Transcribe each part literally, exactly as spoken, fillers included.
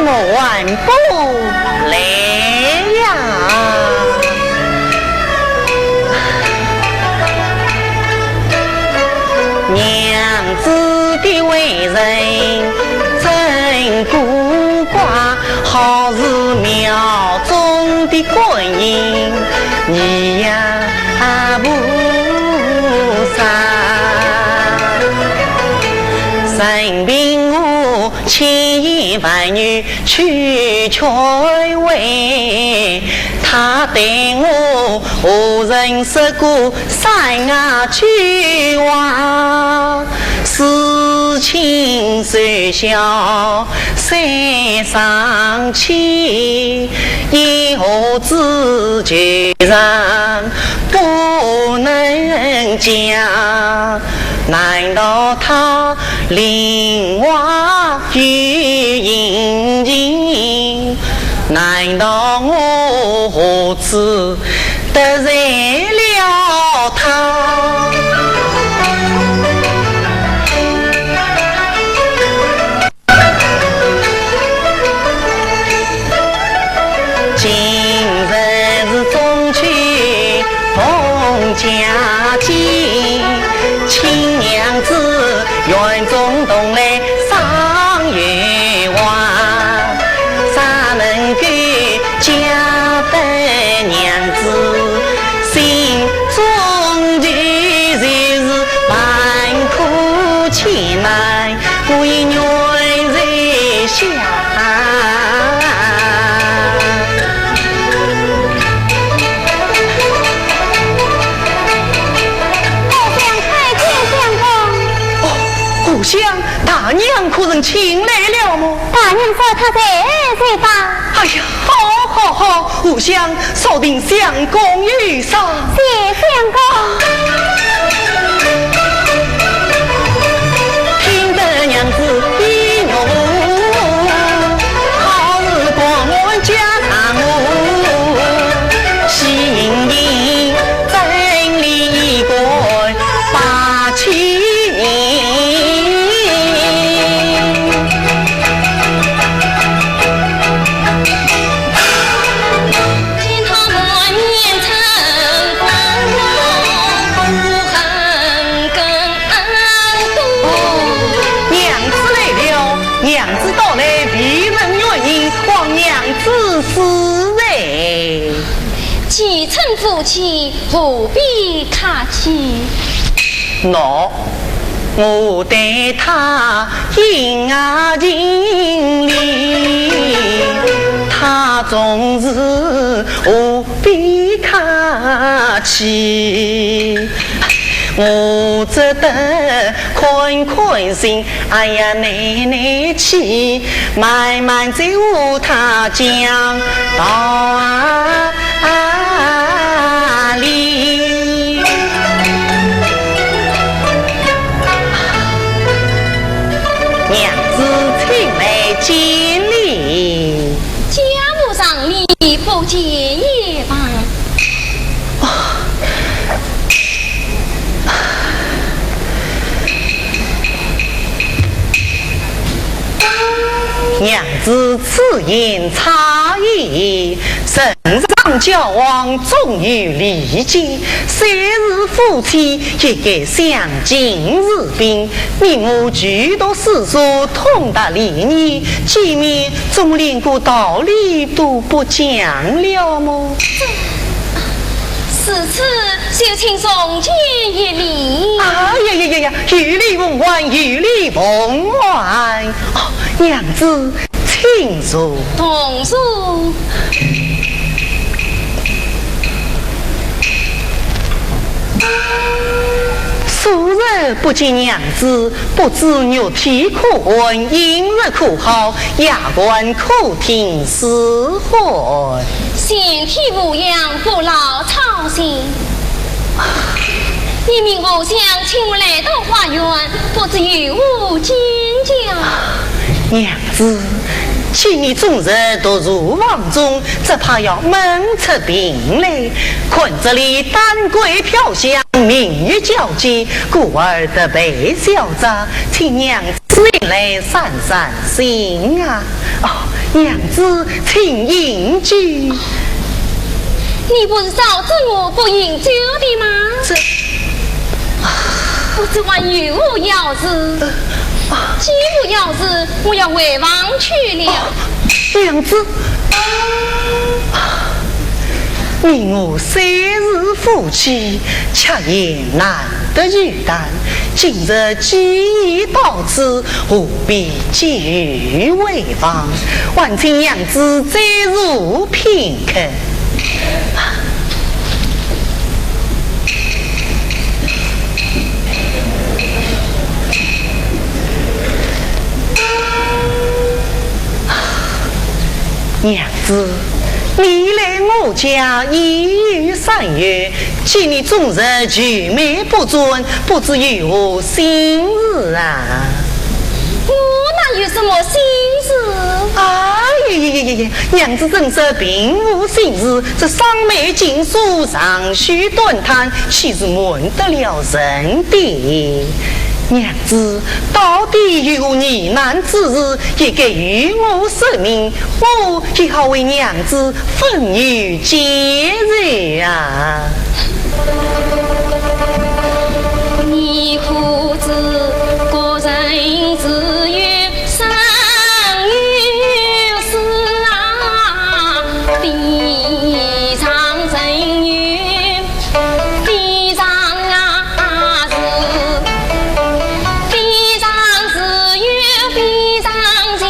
我还不来呀。娘子的为人真古怪，好似庙中的观音，你呀菩萨。任凭我 千言万语去劝慰，她对我何曾说过三句话？事情虽小三伤气，一下子就然不能讲。难道她 另外有隐情，难道我何止得罪了她？今日是中秋 逢佳节，请娘子园中同来赏月华，啥能够解得娘子心中的愁是万苦千难。 我已愿在下。荷香叩见相公。哦，荷香，大娘可曾请来了么？大娘说她在，在吧。哎呀，好，好，好，荷香， 速请相公有赏。谢相公。听得娘子一怒，好似光棍家常我，喜盈盈，真理一观八千年。 娘子来了，娘子到来，未问原因，望娘子恕罪。既称夫妻，何必客气？喏， 我待她恩爱情理，她总是何必客气。我只得宽宽心，哎呀，耐耐气，慢慢再和她讲道理。 娘子请来见礼。家无常理，不见也罢。娘子此言差矣，人 常交往总有礼节，虽是夫妻，也该相敬如宾。你我俱读诗书，通达礼仪，见面怎么连个道理都不讲了么？如此，就请重见一礼。哎呀呀呀呀，有礼奉还，有礼奉还。哦，娘子， 请坐。同坐。数日不见娘子，不知肉体可安，饮食可好，夜饭可停，是否？身体无恙，不劳操心。 你命荷香请我来到花园，不知有何见教？娘子，见你终日独坐房中，只怕要闷出病来。看这里丹桂飘香，明月皎洁，故而特备小茶，请娘子来散散心啊。哦，娘子请饮酒。你不是早知我不饮酒的吗？这……我这还有何要事？既无要事，我要回房去了。哦，娘子，你我虽是夫妻，却也难得一谈。今日既已到此，何必急于回房？还请娘子再坐片刻。 娘子，你来我家已有三月，见你终日愁眉不展，不知有何心事啊？我哪有什么心事？哎呀呀呀呀呀！娘子怎说并无心事，这双眉紧锁，长吁短叹，岂是瞒得了人的？娘子，到底有何疑难之事，也该与我说明，我也好为娘子分忧解愁啊。你可知古人自有 生有死啊，非常人有非常啊事，非常事有非常情，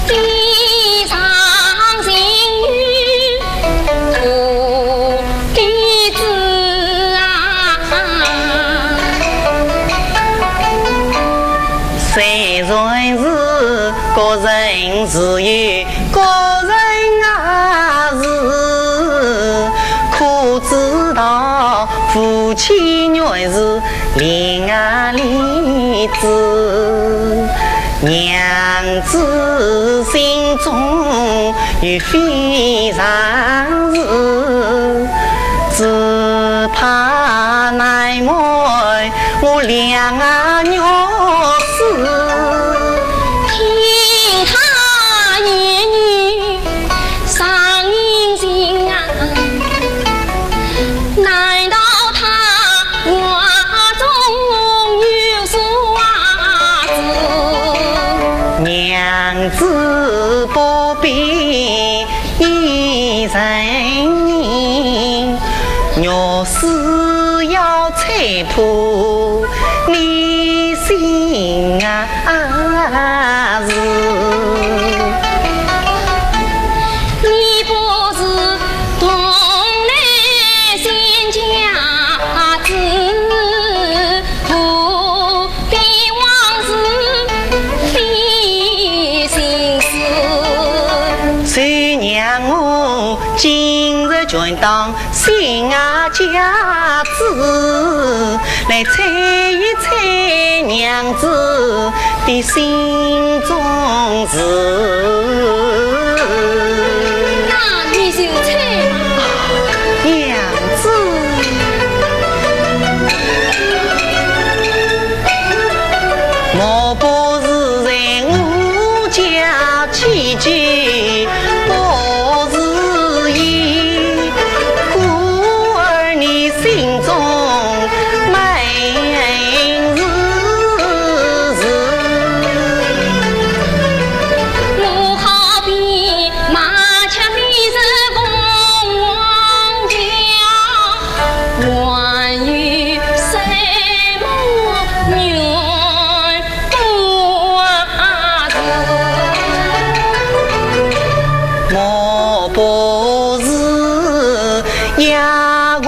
非常情有 弟子啊。虽然是各人自有各人啊事，可知道夫妻原是 恋啊恋子，娘子心中有非常事，只怕难瞒我两啊玉丝。听他言语 伤人心啊，难道他话中有啥子？娘子不必疑人，玉丝要拆破你心啊。 啊，是。你不是同来新家子，何必往事费心思？谁让我今日全当 新啊家子，来猜一猜娘子的心中事。那你就猜吧。娘子，莫不是在我家 起居不如意，故而你心中闷事事。我好比麻雀飞入凤凰桥，还有什么缘 莫不是夜半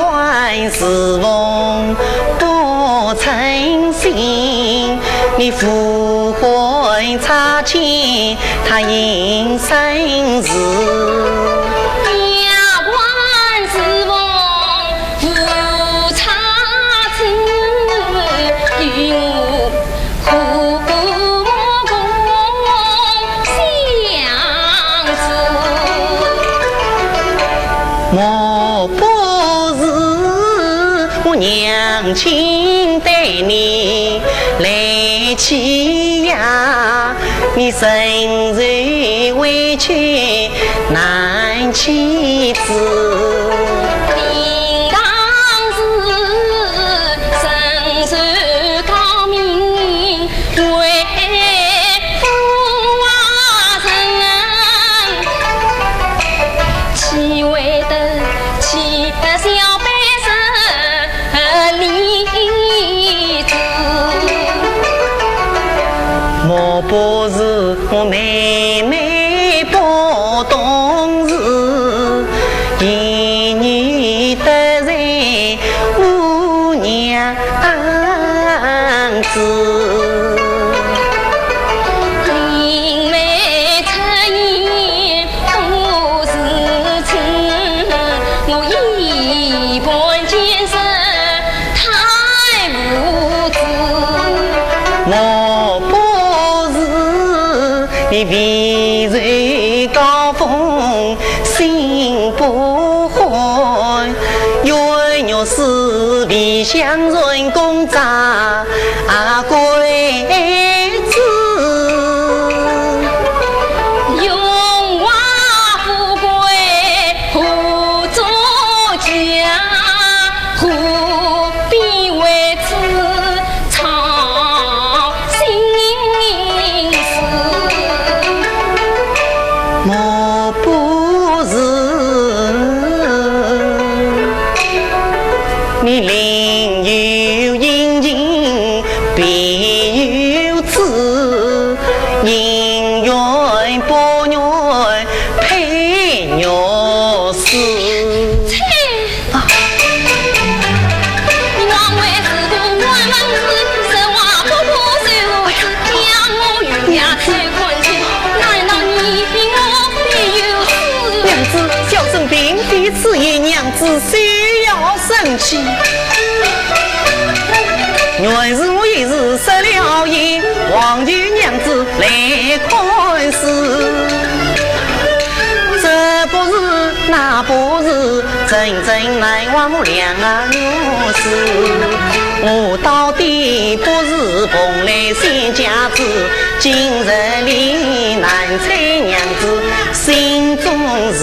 时分不称心，你呼唤擦肩，他应声时。夜半时分 无差错，与我何故目光相视？莫不是我娘亲待你来欺压，你伸手委屈男妻子。应当是伸手告明，为父啊人，岂会得起得小辈身里子？莫不是我妹妹不懂事，一语得罪我娘子。因为出言 多是情，我一般见识太无知。莫不是你未受高风心不欢，冤枉是未向人公家 啊，鬼子。荣华富贵何足挂，何必为此操心事？莫不是 你另有隐情别有主，因缘不愿配玉书。切！啊！你枉为是个官文士，说话不可收。 将我与娘子看清，难道你比我必有事？娘子，小生并非此意，娘子休要生气。原是我一时失了言，望求娘子来看事。这不是，那不是， 真正难忘两个字。我到底不是蓬莱仙家子，今日里难猜娘子心中事。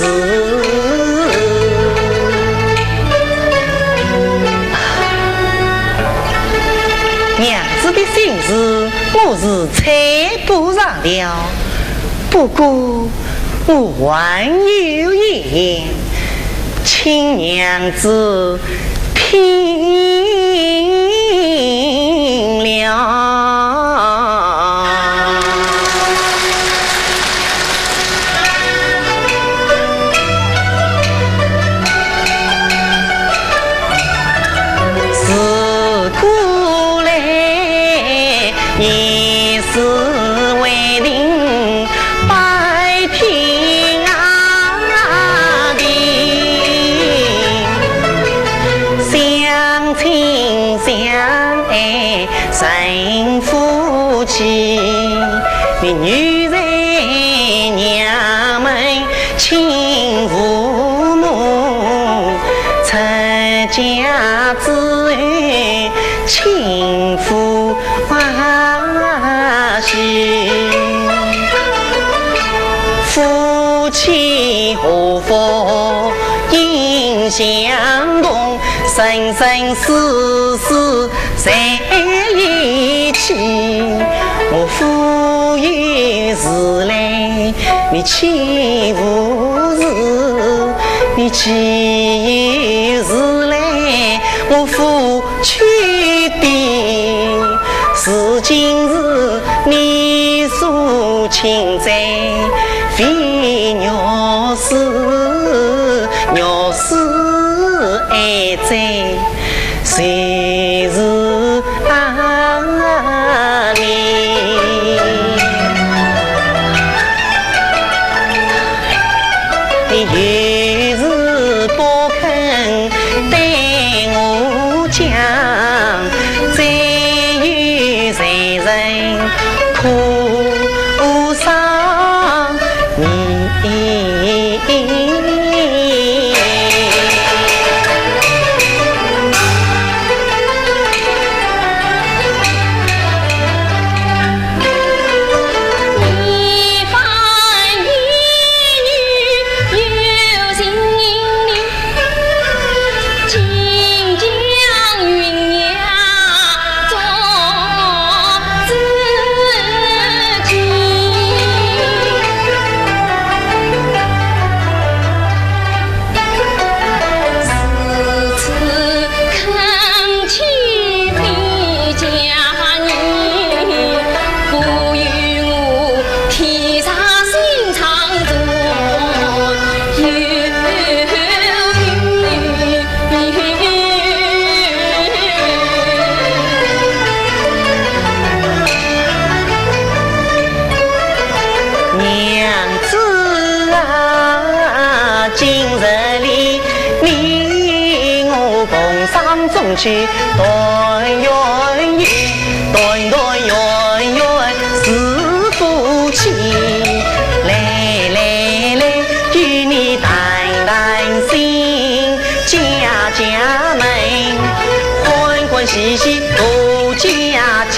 娘子的心事，我是猜不着了。 不过我还有一言，请娘子听了。 自古来，言是未定，拜天下定。相亲相爱成夫妻，你女在娘门 请父母，出嫁之后请夫婿。夫妻祸福应相同，生生世世 在一起。我夫有事来，你岂无事？你岂有事来，我夫去的。是今日你所请罪，非玉书，玉书还在。 谁是阿里？你有事不肯对我讲，只有谁人可伤中秋团圆夜，团团圆圆是福气。来来来，与你谈谈心，家家门，欢欢喜喜度佳节。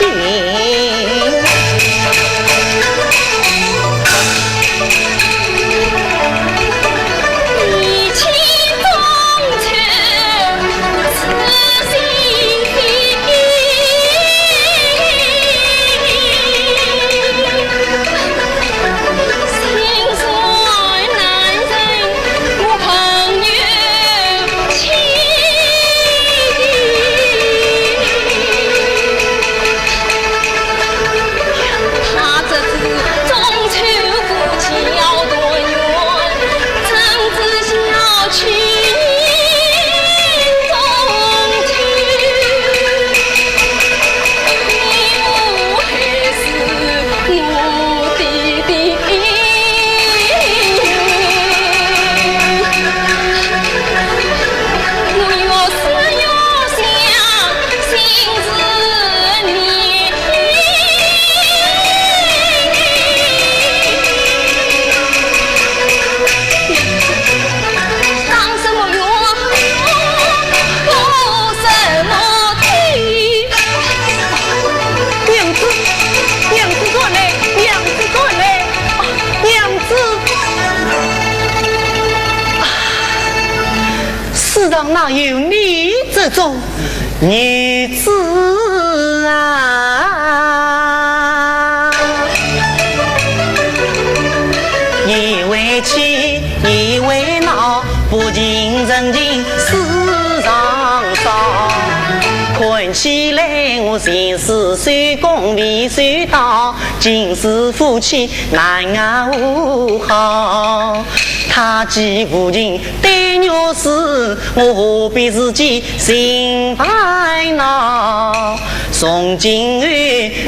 娘子，娘子转来，娘子转来，啊，娘子。啊，世上哪有你这种女子啊？你为气，你为恼，不近人情世上少。看起来我前世修功未修道，今世夫妻难熬好。他既无情对我施，我何必自己心烦恼？从今后，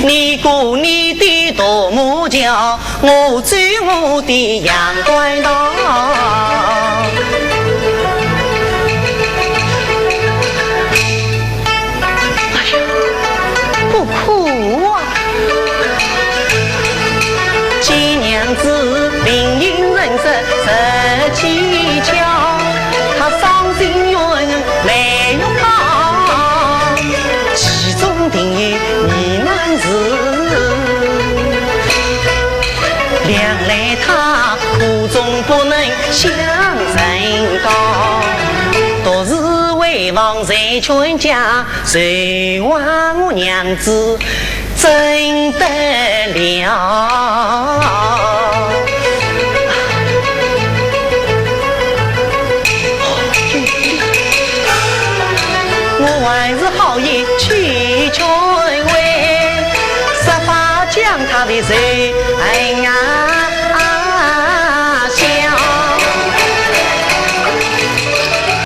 你过你的独木桥， 我走我的阳关道。哎呀，不哭啊！见娘子，鬓影生色十七窍，她伤心冤泪用啊，其中定有呢喃词。 良来他苦衷不能向人告，独是为望谁劝解，谁话我娘子怎得了？ 我还是好意去劝慰，设法将她的仇恨啊